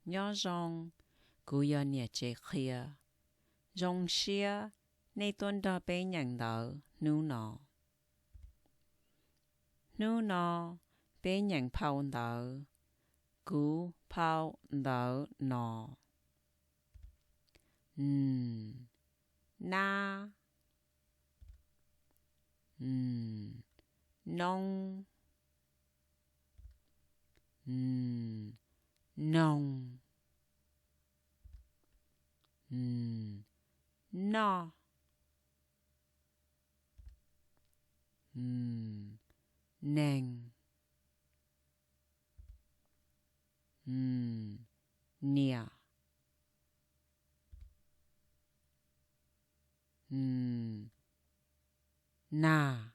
Nyob zoo, kuv yog niam tsev qhia. Zoo siab nej tuaj nrog peb nyeem ntawv hnub no. Hnub no peb nyeem phau ntawv. Kuv phau ntawv no: n, nab, n, noob, n, noog, n, noj, n, neeg, n, niam, n, nag,